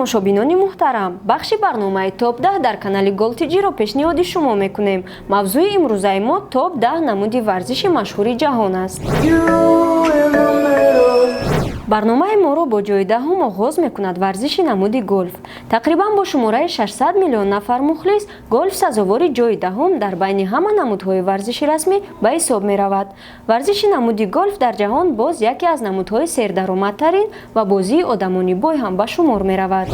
Тамошобинони муҳтарам, бахши барномаи Топ 10 дар канали Голтиҷиро пешниҳоди шумо мекунем. Мавзӯи имрӯзаи мо топ 10 намуди варзиши машҳури ҷаҳон аст. Барномаи моро бо ҷои даҳум оғоз мекунад варзиши намуди голф. Тақрибан бо шумораи 600 миллион нафар мухлис, голф сазовори ҷои даҳум дар байни ҳама намудҳои варзиши расмӣ ба ҳисоб меравад. Варзиши намуди голф дар ҷаҳон боз яке аз намудҳои сердаромадтарин ва бозии одамони бой ҳам ба шумор меравад.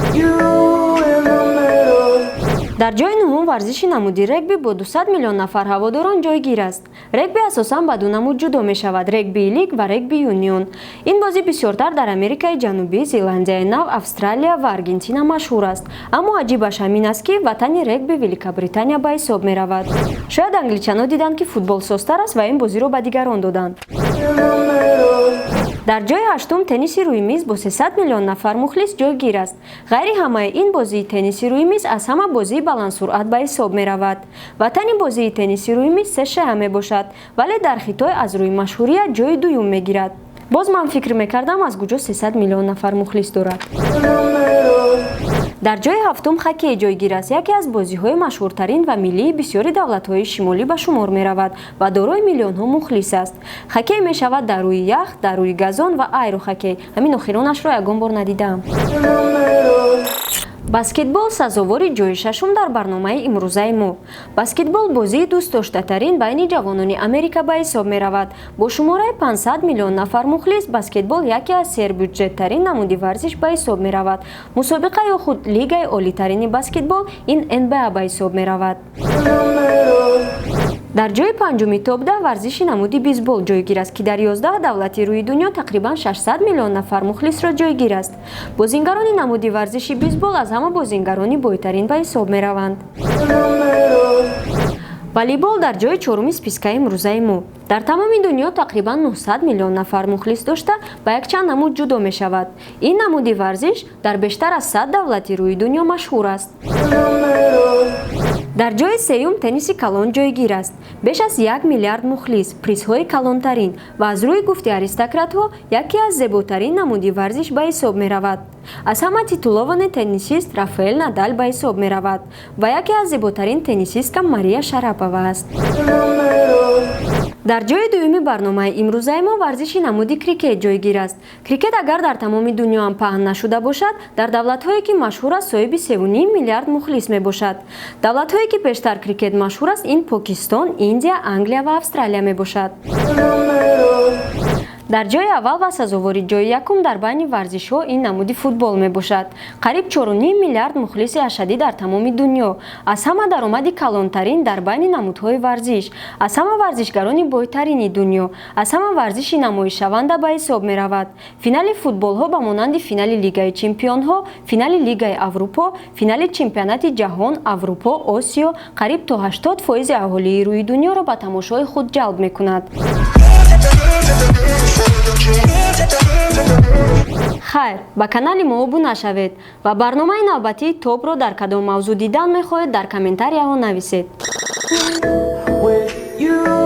Дар ҷои нуҳум варзиши намуди регби бо 200 миллион нафар ҳаводорон ҷойгир аст. Регби асосан ба ду намуд ҷудо мешавад: регби лиг ва регби юнион. Ин бозӣ бисёртар дар Америкаи Ҷанубӣ, Зеландияи Нав, Австралия ва Аргентина машҳур аст. Аммо аҷибаш ҳамин аст, ки ватани регби Великобритания ба ҳисоб меравад. Шояд англичано диданд, ки футбол созтар аст, ва ин бозиро ба дигарон доданд. Дар ҷои ҳаштум тенниси рӯи миз бо 300 миллион нафар мухлис ҷойгир аст. Ғайри ҳамаи ин, бозии тенниси рӯи миз аз ҳама бозии баландсуръат ба ҳисоб меравад. Ватани бозии тенниси рӯи миз США мебошад, вале дар Хитой аз рӯи машҳурият ҷои дуюм мегирад. Боз ман фикр мекардам, аз куҷо 300 миллион нафар мухлис дорад. Дар ҷои ҳафтум хоккей ҷойгир аст. Яке аз бозиҳои машҳуртарин ва миллии бисёри давлатҳои шимолӣ ба шумор меравад ва дорои миллионҳо мухлис аст. Хоккей мешавад дар рӯи ях, дар рӯи газон ва аэрохоккей. Ҳамин охиронашро ягон бор надидаам. Баскетбол сазовори ҷои шашум дар барномаи имрӯзаи мо. Баскетбол бозии дӯстдоштатарин байни ҷавонони Америка ба ҳисоб меравад. Бо шумораи 500 миллион нафар мухлис, баскетбол яке аз сербюҷеттарин намуди варзиш ба ҳисоб меравад. Мусобиқа ё худ лигаи олитарини баскетбол ин НБА ба ҳисоб меравад. Дар ҷои панҷуми топ 10 варзиши намуди бейсбол ҷойгир аст, ки дар 11 давлати рӯи дунё тақрибан 600 миллион нафар мухлисро ҷойгир аст. Бозингарони намуди варзиши бейсбол аз ҳама бозингарони бойтарин ба ҳисоб мераванд. Волейбол дар ҷои чоруми спискаи имрӯзаи мо. Дар тамоми дунё тақрибан 900 миллион нафар мухлис дошта, ба якчанд намуд ҷудо мешавад. Ин намуди варзиш дар бештар аз 100 давлати рӯи дунё машҳур аст. Дар ҷои сеюм тенниси калон ҷойгир аст. Беш аз 1 миллиард мухлис, призҳои калонтарин ва аз рӯи гуфти аристократҳо яке аз зеботарин намуди варзиш ба ҳисоб меравад. Аз ҳама титулованный теннисист Рафаэл Надал ба ҳисоб меравад ва яке аз зеботарин теннисистка Мария Шарапова аст. Дар ҷои дуюми барномаи имрӯзаи мо варзиши намуди крикет ҷойгир аст. Крикет агар дар тамоми дунё ҳам паҳн нашуда бошад, дар давлатҳое, ки машҳур аст, соҳиби 3,5 миллиард мухлис мебошад. Давлатҳое, ки бештар крикет машҳур аст, ин Покистон, Индия, Англия ва Австралия мебошад. Дар ҷои аввал ва сазовори ҷои якум дар байни варзишҳо ин намуди футбол мебошад. Қариб 4,5 миллиард мухлиси ашаддӣ дар тамоми дунё, аз ҳама даромади калонтарин дар байни намудҳои варзиш, аз ҳама варзишгарони бойтарини дунё, аз ҳама варзиши намоишшаванда ба ҳисоб меравад. Финали футболҳо ба монанди финали Лигаи чемпионҳо, финали Лигаи Аврупо, финали чемпионати ҷаҳон, Аврупо, Осиё қариб то 80 фоизи аҳолии рӯи дунёро ба тамошои худ ҷалб мекунад. Хайр, ба канали мо обуна шавед ва барномаи навбатии топро дар кадом мавзӯъ дидан мехоҳед, дар комментарияҳо нависед. With you.